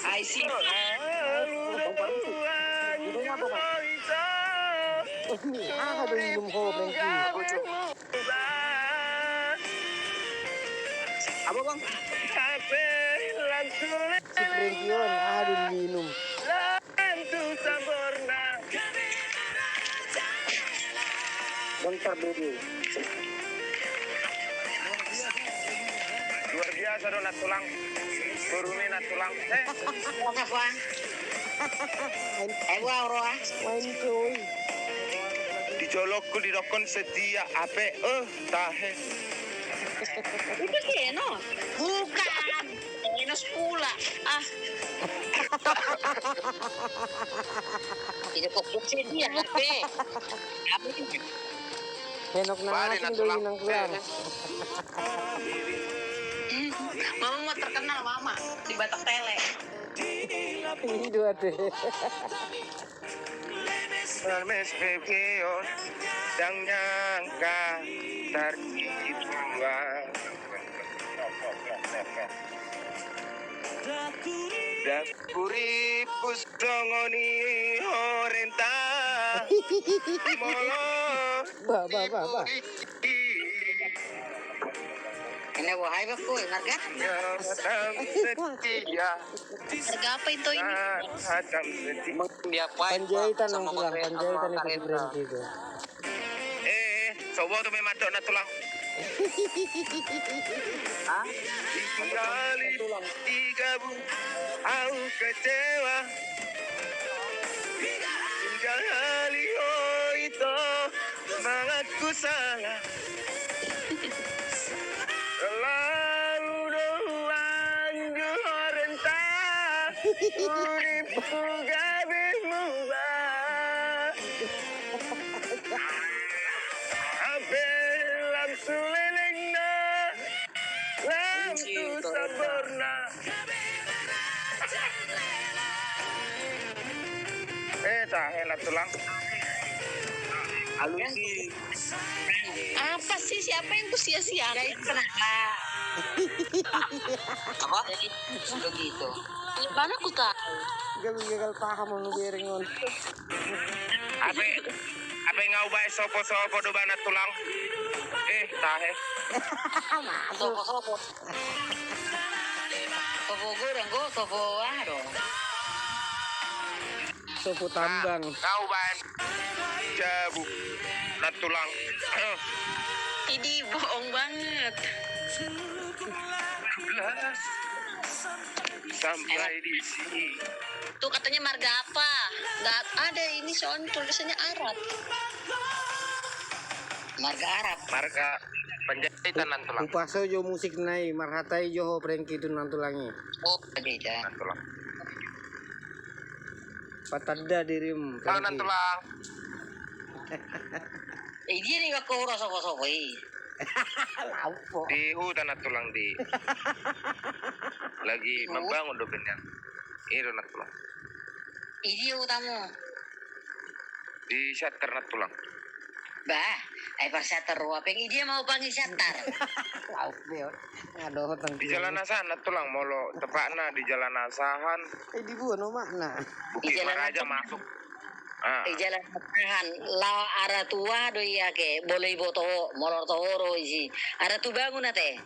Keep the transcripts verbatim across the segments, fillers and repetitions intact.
Ai si. Aha do inum ho, Prengki? Apa, Bang? Si Prengki on, aha do inum? Bang, tar dulu. Luar biasa do, Nantulang. Borumi, Nantulang. Eh. Wah, wah. Eh, wah, wah. Main koi. Di jolongku didokkon setia, ape, eh, tahe. Itu si Eno. Bukan. Eno Sepula. Ah. Tidak fokus dia, ape. Ape. Henok na asing do, Nantulang. Mama mau terkenal, Mama, di Batak Tele. Ini dua deh. Hermes Pavilion, dang nyangka tartibuan. Dapuriku songon i horenta. Molo. Bah, bah, bah, bah. Ini wahai bakku, marga? Harga apa itu ini? Panjaitan, Nantulang, panjaitan itu. Eh, sobo tu memang dok, Nantulang. Hah? Tiga kali digabung, au kecewa. Tiga kali, oh, itu. Manganku salah. Lalu doang juhorenta. Uripku gabe muba. Ape lam sulelengna. Lam tu saborna. Eh, tahe, Nantulang. Alusi. Apa sih? Siapa yang ku sia-siakan? Kenapa? Apa? Begitu. Mana ku tahu? Gagal, gagal paham, mau ngebereng on. Ape, ape nga ubaen sopo-sopo do ba, Nantulang? Eh, tahe. Sopo-sopo. Sopo godang, go, sopo aha do. Sopo tambang. Nga ubaen jabu, Nantulang. Idi, bohong banget. Sampai di sini. Tuh katanya marga apa? Nggak ada ini soalnya tulisannya Arab. Marga Arab. Marga Panjaitan, Nantulang. Hupasahat jo musik nai, marhatai jo ho Prengki tu Nantulang i. Oh, Panjaitan. Nantulang. Patanda dirim, Prengki. Nantulang. Eh, dia ni gak kau rasa kau sopo i. Di huta, Nantulang, di. Lagi membangun do binian. Iro, Nantulang. Idi hutamu. Di Siantar, Nantulang. Bah, ai par Siantar ro, ape nga idia mau pangi Siantar. Lauk be on. Di Jalan Asahan, Nantulang, molo tepatna di Jalan Asahan. Eh, di buan omakna. Bukit Maraja masuk. Ah. Di Jalan Asahan, lao arah tua do ia ke, boleh iboto ho, molo toho ro isi. Arah tu bangun ate.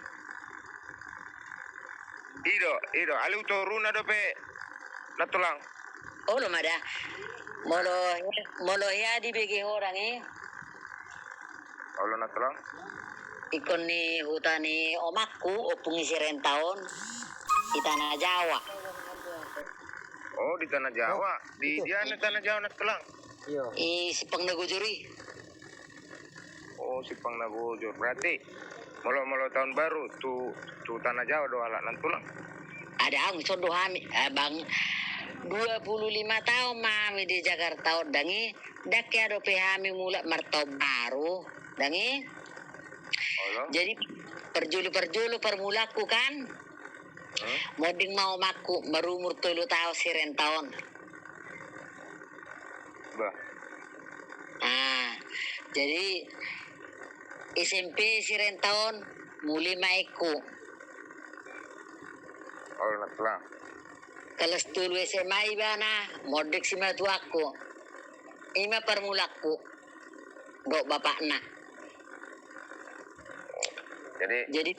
Ido, ido. Alai utoruna dope, Nantulang. Olo ma da. Molo, molo hea dibege ho dang i. Olo, Nantulang. Ingkon di huta ni omakku, ompung i Sirentaon, di Tanah Jawa. Oh, di Tanah Jawa. Di dia ni Tanah Jawa, Nantulang? Iyo. I Simpang Nagojor i. Oh, Simpang Nagojor. Berarti molo, molo tahun baru tu, tu Tanah Jawa do halak, Nantulang? Ada, au, songon hami, eh, bang, dua puluh lima tahun ma hami di Jakarta on dang i, dang hea dope hami mulak martahun baru dang i. Jadi parjolo, parjolo parmulaanku kan. Monding ma omakku marumur tolu tahun Sirentaon. Bah. Ah, jadi S M P Sirentaon, muli ma ingku. Olo, na tulang. Kelas tolu S M A ibana, monding simatuangku. Ima parmulangku dohot bapakna. Jadi? Jadi,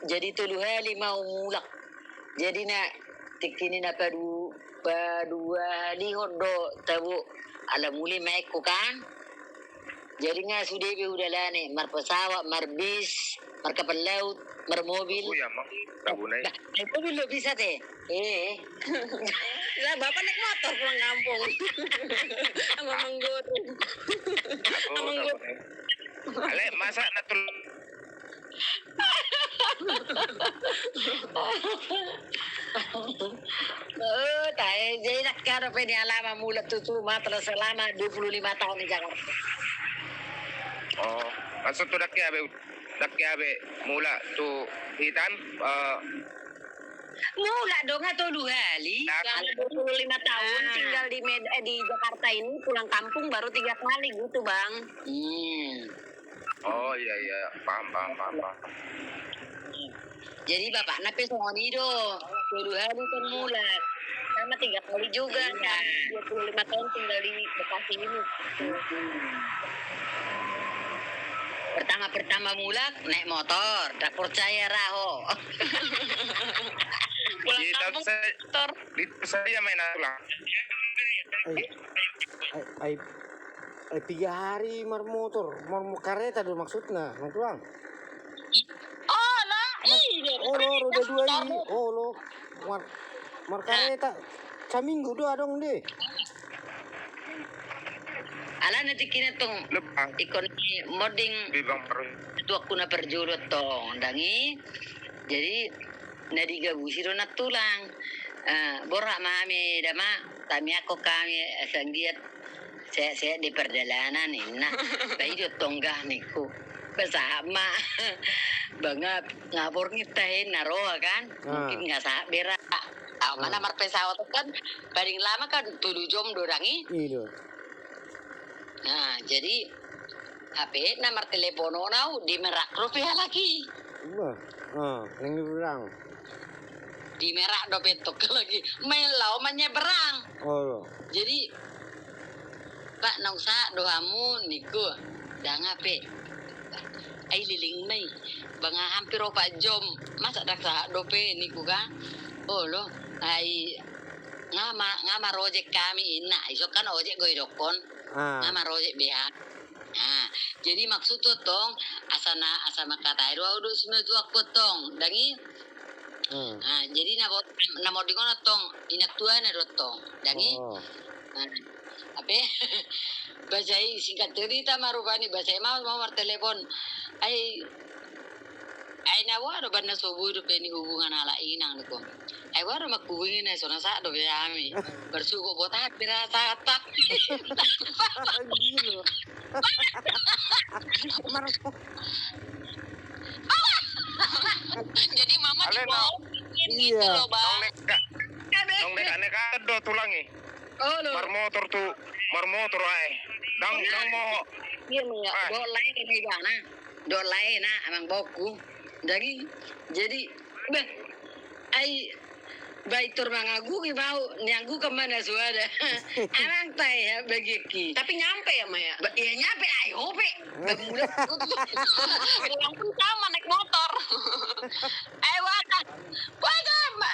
jadi tolu hali ma au mulak. Jadi na tingki ni na padu-, paduahalihon do tabo ala muli ma ahu kan. Jadi nga sude be hudalani, marpesawat, marbis, markapal laut, marmobil. Tabu i amang, tabuna i. Bah, mobil do bisa te. Eh. Lah, bapak naik motor pulang kampung. Sama Amang Guru. Tabu, Amang Guru. Tabu i. Ale, masa na tul- Oh, tahe, jadi ndang hea dope nialama mulak tutu ma telah selama dua puluh lima tahun di Jakarta. Oh, maksud tu ndang hea be, ndang hea be mulak tu hitan, eh. Mulak do nga tolu hali. Selama dua puluh lima tahun tinggal di Med-, eh, di Jakarta ini, pulang kampung baru tiga kali gitu, Bang. Hmm. Oh, iya, iya. Paham, paham, paham, paham. Jadi bapakna pe songon i do. Tolu hali kan mulak. Sama tiga kali juga. Iya. Dua puluh lima tahun tinggal di Bekasi ini. Pertama-pertama mulak naik motor, ndang percaya ra ho. Pulang kampung, motor. Di, saya main tulang. Ai, ai, ai, tiga hari marmotor, mar-, kareta do maksudna, na tulang. Olo, olo, roda dua i, olo. Mar-, markareta, saminggu do adong de. Alana tingki na tong, ingkon monding. Tuangku na parjolo tong, ndang i. Jadi, na digabusi do na tulang. Eh, borhat ma hami da ma, tamiangkon hami, eh, asa anggiat sehat-sehat di pardalanan, ninna. Ba i do tong gah ningku. Ba sahat ma. Ba nga, nga borngin tahe na roa kan. Mungkin nga sahat be ra. Au ma na marpesawat kan, paling lama kan tolu jom do ndang i. I do. Nah, jadi hape na martelepon on au di Merak dope halak i. Wah, ah, nang di Berang. Di Merak dope tong halak i. Main laho manyeberang. Olo. Jadi, "Pak, naung sahat do hamu?" ningku. "Ndang hape." "Ai leleng ma i. Ba nga hampir opat jom. Masa ndang sahat dope?" ningku kan. "Olo. Ai nga ma, nga marojek hami," ninna. Ison kan ojek do idokkon. Ah. Nga marojek be hami. Nah, jadi maksudhu tong, asa na, asa mangkatai do au dohot simatuangku tong, ndang i. Hmm. Nah, jadi na bo-, na monding on tong, inang tuana do tong, ndang i. Oh. Nah, hape, ba sai singkat cerita ma rupani, ba sai ma, ma martelepon. Ai, Ai na boha do, ba na so boi dope ni hubungan halak inang ningku. Ai boha do manghubungi na so na sahat dope hami. Marsuhut botahan pe na sahat. Jadi mama dibohongin gitu loh, Bang. Nang neka, nang neka do tulang i. Marmotor tu, marmotor ae. Ndang, ndang mo. Iya, iya. Dohot lae na ibana. Dohot lae na amangboruku. Jadi, jadi, bah, ai, ba intor mangagugi ma au, niangguhon ma na suada. Amang tahe ya bagianki. Tapi nyampe ya, Ma, ya? Ba, iya nyampe, ai hope. Ba mulak. Pulang pun sama naik motor. Ai wata. Wata, Ma.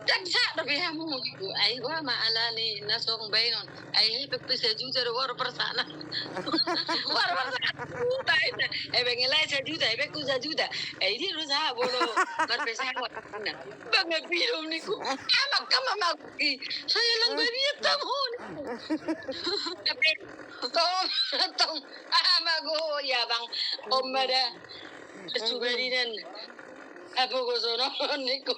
Ndang sahat dope hamu. Ai boha ma alani na so baenon. Ai hepeng pe sajuta do, boha do perasaan. Boha do perasaan. Juta, ninna. Hepeng i lae sajuta, hepengku sajuta. Ai dia do sahat molo marpesawat, ninna. Ba nga pidom ningku. Amang, amang, amang. Ih, saya lang babiat tamu. Tapi tong, tong. Amang, oh, iya, Bang. Om ada. Subadinan. Apa ko sonon ningku.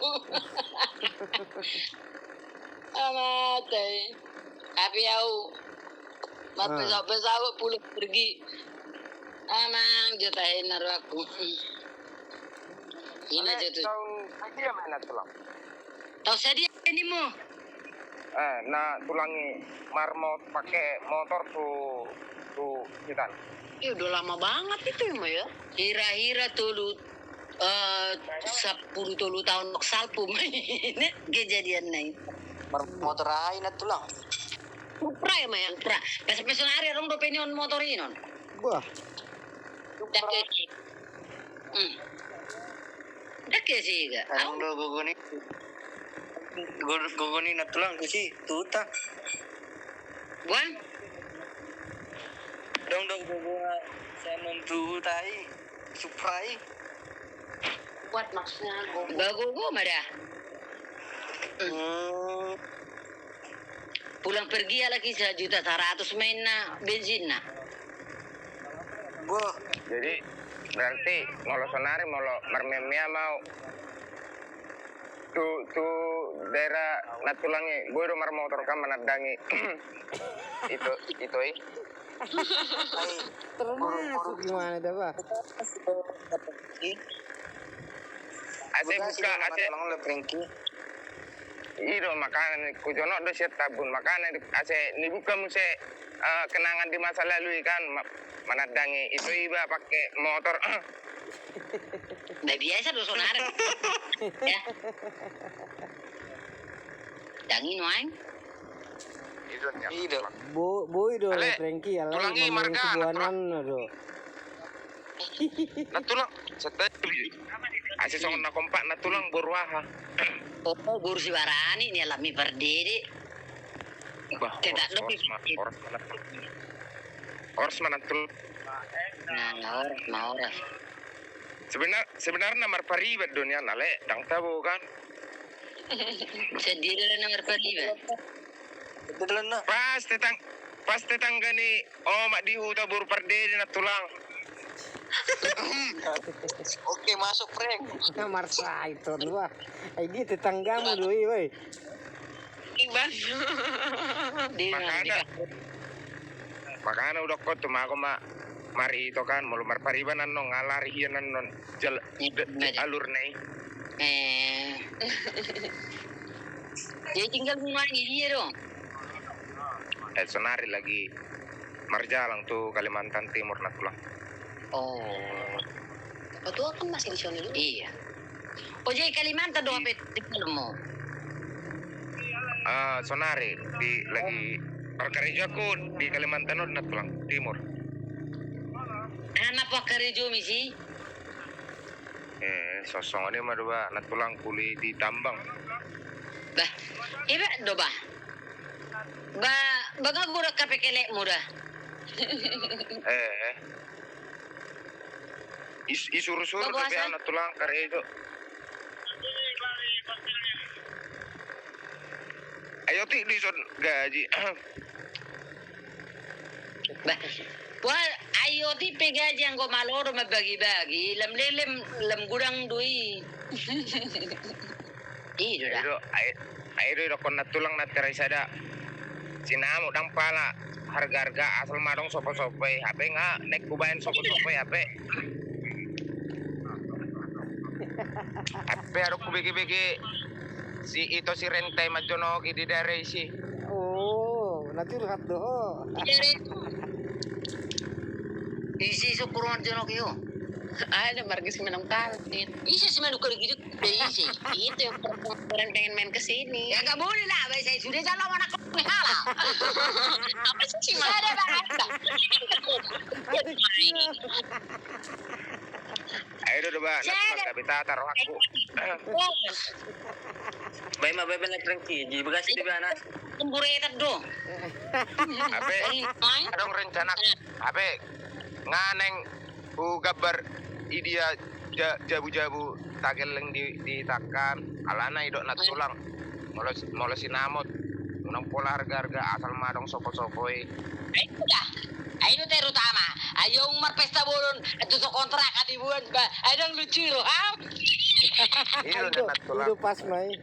Amang tahe. Hape au. Marpesawat-pesawat pulang pergi. Amang jo tahe na ro aku. Ima jo tu. Taon sadia ma na tulang? Taon sadia ma nimu? Eh, na tulang i marmot-, pake motor tu, tu hitan. Ih, udah lama banget itu, Ma, ya. Hira-hira tolu, Eh, sampulu tolu taon salpu ma i kejadianna i. Marmotor aha i, Nantulang? Supra ma i. Supra. Pas, pas sonari adong dope nion motor i non. Bah. Dake. Hmm. Dake sega. Adong do gogo ni. Gogo ni, Nantulang, tusi tu huta. Buang. Adong do gogo na sian on tu huta i. Supra i. Kuat maksudnya, gogo. Ba gogo ma da. Hmm. Pulang pergi halak i sajuta saratus ma inna bensinna. Wah. Jadi berarti molo sonari, molo marmeamea ma au tu, tu daerah Nantulang i, boi do marmotor kan manandangi ito, ito i. Termasuk gimana dah, Bah? Ase buka, ase. I do makana ni kujonok do sian Tambun, makana ase nibuka muse, eh, kenangan di masa lalu i kan, ma-, manandangi ito iba pake motor. Nda biasa do sonari. Ya. Dang i nuaeng. I do. Bo-, boi do, ale, Prengki, alai Nantulang i marga, Nantulang. Nantulang. Ase songon na kompak Nantulang, boru aha? Oh, boru Sibarani ni alami Pardede. Bah, horas, horas ma, horas ma Nantulang. Horas ma Nantulang. Nah, horas ma, horas. Sebenar-, sebenarna marpariban do nian, ale, dang tabo kan. Sandiri na marpariban. Pas tetang-, pas tetangga ni omak di huta boru Pardede, Nantulang. Oke, masuk, Preng. Na marsai ton, wah. Ai dia tetanggamu do i, woi. Iban. Makana, makana udakkon tu mago ma-, marito kan, molo marpariban annon, ngalari hian annon. Jal-, alur na i. Eh. Jadi tinggal rumah ni dia dong. Eh, sonari lagi marjalang tu Kalimantan Timur, Nantulang. Oh. Ketua kan masih di sana juga? Iya. Oh, jadi Kalimantan do, hmm, hape tinggalmu? Ah, sonari di, lagi parkarejoanku di Kalimantan on, Nantulang, Timur. Aha parkarejomi si? Eh, songon i ma do ba, Nantulang, kuli di tambang. Bah, iba do ba. Ba, ba nga godang hape kelekmu da. Eh, eh. Is-, isuru-suru do be ahu, Nantulang, karejo. Ai otik do dison gaji. Bah, wah, ai otik pe gaji anggo malo do mambagi-bagi, lam lelem, lam godang do i. I do da. Ai do, ai, ai do idokkon Nantulang, na terakhir sada. Sinamot dang pala harga-harga, asal ma adong sopo-sopo i, hape nga naeng hubaen sopo-sopo i hape. Hape adong hubege-bege si ito si Renta i manjonoki di daerah i si. Oh, na curhat do ho. Ise so kurungan jonok i ho? Ada marga Simanungkalit. Ise Simanungkalit? Ise? Itu yang perempuan pengen main ke sini. Ya nggak boleh lah, baik saya sudah jalan anak kau hala. Apa sih Simanungkalit? Ada bahasa. Ai do, do ba, na tu manggabe tata rohangku. Bos. Baen ma, baen ma, Prengki, di bagasi di bana. Pemburetan do. Hape, adong rencana, hape, nga naeng hugambar i dia ja-, jabu-jabu tageleng di, di tangkan, alana i do Nantulang. Molo si-, molo sinamot, unang pola harga-harga, asal ma adong sopo-sopo i. Ai do da. Ai do terutama. Ai dung marpesta bolon, tu so kontrakan dibuat ba. Ai dung lucu i roham. I do, Nantulang. I do pas ma i.